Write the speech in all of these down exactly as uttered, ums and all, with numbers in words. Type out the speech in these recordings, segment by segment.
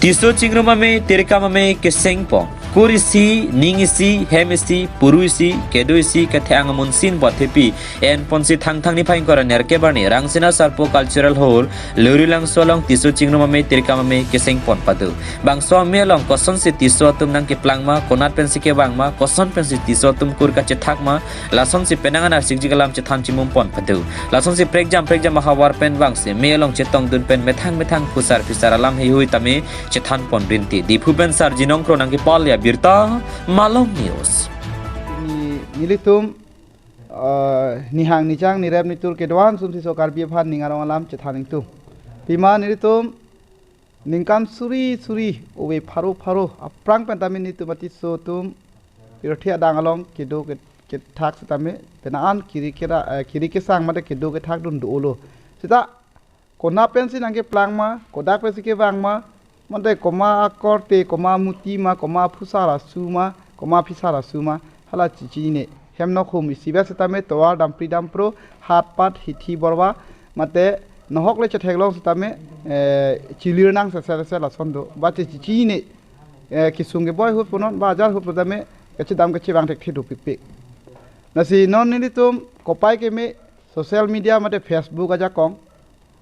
Tiso chingrum amei, tirikam amei keseng pon. Kur isi, ning isi, hem isi, puru isi, kedo isi, kethang amun sin bot thepi en ponsi Thangthang niphai ingkoi ra nerkep arni Rangsina Sarpo Cultural Hall, Lorilangso along Tiso chingrum amei, tirikam amei keseng pon pado. Bangso amei along kosonsi Tiso atum nangkeplang ma, konat pensi kevang ma, koson pensi Tiso atum kur kachethak ma, lasonsi penang an arsikji alam chethan chimum pon pado. Lasonsi prekjam prekjam ahavar pen vangsi amei along chetongdun pen methang methang phusar phisar alam heihui tame chethan pon rinti. Diphu pen Sarji Nongkro nangkepale abirta, Malong News. Ni, nelitum, ah, nihang nijang nirep nitur kedo-an sumsi so Karbi aphan ning arong alam chethan ingtung. Pima nelitum ningkan suri suri ove pharo pharo aphrang pen tame nelitum atiso atum pirthe adang along kedo ke, kethak setame penang an kiri kera, eh, kiri kesang mate kedo kethak dun dolo. Seta konat pensi nangkeplang ma, kodak pensi kevang ma, mate koma akorte, koma amuti ma, koma aphusar asu ma, koma aphisar asu ma, hala chichinine. Hem nok hum isivet setame tovar dampri dampro, hat pat hithi borwa, mate nohok le chetheklong setame, eh, chilir nang sese sese lason do. Ba che chichinine, eh, kesung keboi ahut punon, ba ajar ahut pu tame, kachedam kachevang thekthe dopikpik. Lasi non nelitum kopai keme social media mate Facebook ajakong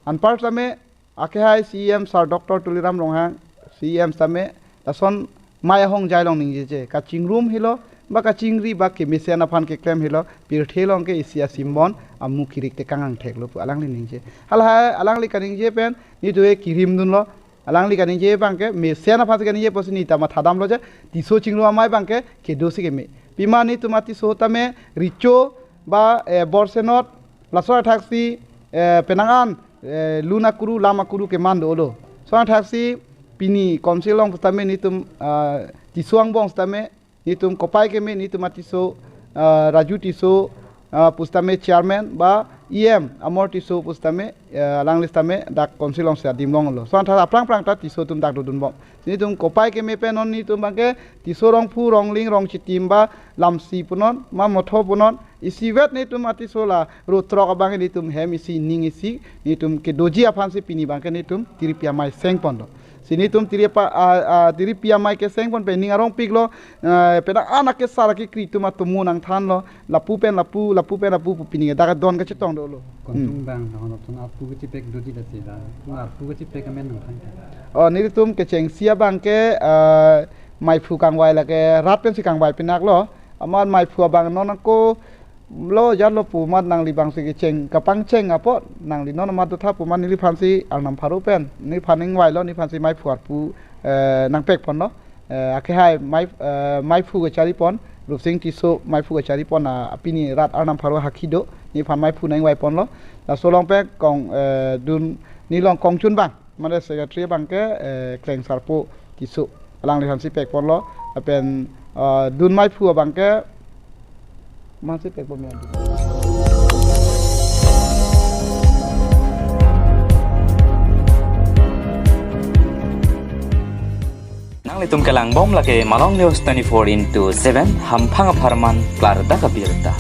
anpar tame, akehai C E M Sir Doctor Tuliram Ronghang, C E M tame, lason amei ahongjai along ningjeje, kachingrum helo, ba kachingri, ba kemesen aphan keklem helo, pirthe along ke isi asim bon amu kirik tekang angthek lo pu alangli ningje. Halahai alangli kaningje pen nelitum ke kirim dunlo. Alangli kaningje abangke mesen aphansi kaningje pusi nelitum mathadamlo je, Tiso chingrum amei abangke kedosi keme. Pima nelitum atiso tame recho ba, eh, borsenot, laso athaksi, eh, penang an, eh, lun akuru, lam akuru keman dolo. So athaksi pini council along pu setame nelitum, ah, Tiso angbong setame nelitum kopai keme nelitum atiso, ah, Raju Tiso, ah, pu setame chairman ba E M Amor Tiso pu setame, eh, alangli setame dak council alongsi adim longlo. So atha aphrang aphrang ta Tiso atum dak dodun bom. Nelitum kopai keme pen non nelitum abangke Tiso rongphu, rongling, rongchitim ba lamsi punon, ma motho punon, isivet nelitum atiso la ro throk abang nelitum hem isi ning isi nelitum kedoji aphansi pini abangke nelitum tiripi amei seng ponlo. Si nelitum tiripa, a, a, tiripi amei keseng pon pen ning arongpiklo, eh, penang an akesar akekri atum atomo nangthanlo, lapu pen lapu, lapu pen lapu pu pini dak don kachetong dolo. Kontung Hmm. bang, hon ton arpu kachepek doji lasi la, pu arpu kachepek amen nangthan ke. Oh, nelitum kechengsi abangke, eh, meiphu kangvai lake rat pensi kangvai pinaklo, amat meiphu abang non ako lo jatlo pu amat nangli abangsi kecheng kapangcheng apot nangli non amat dotha pu amat neliphansi arnam pharo pen neliphan ingvailo, neliphansi meiphu arpu, eh, nangpek ponlo. Eh, akehai mei, eh, meiphu kachari pon, Rupsing Tiso meiphu kachari pon, ah, apini rat arnam pharo hakhi do, neliphan meiphu nangvai ponlo. Laso along pen kong, eh, dun nelong kongchun bang, mane secretary abangke, eh, Kleng Sarpo Tiso, alangliphansi pek ponlo, lapen, eh, dun meiphu abangke, masi pek pon ya. Nanglitum kelang bom lake Malong News twenty-four into seven, hamphang apharman klardak abirta.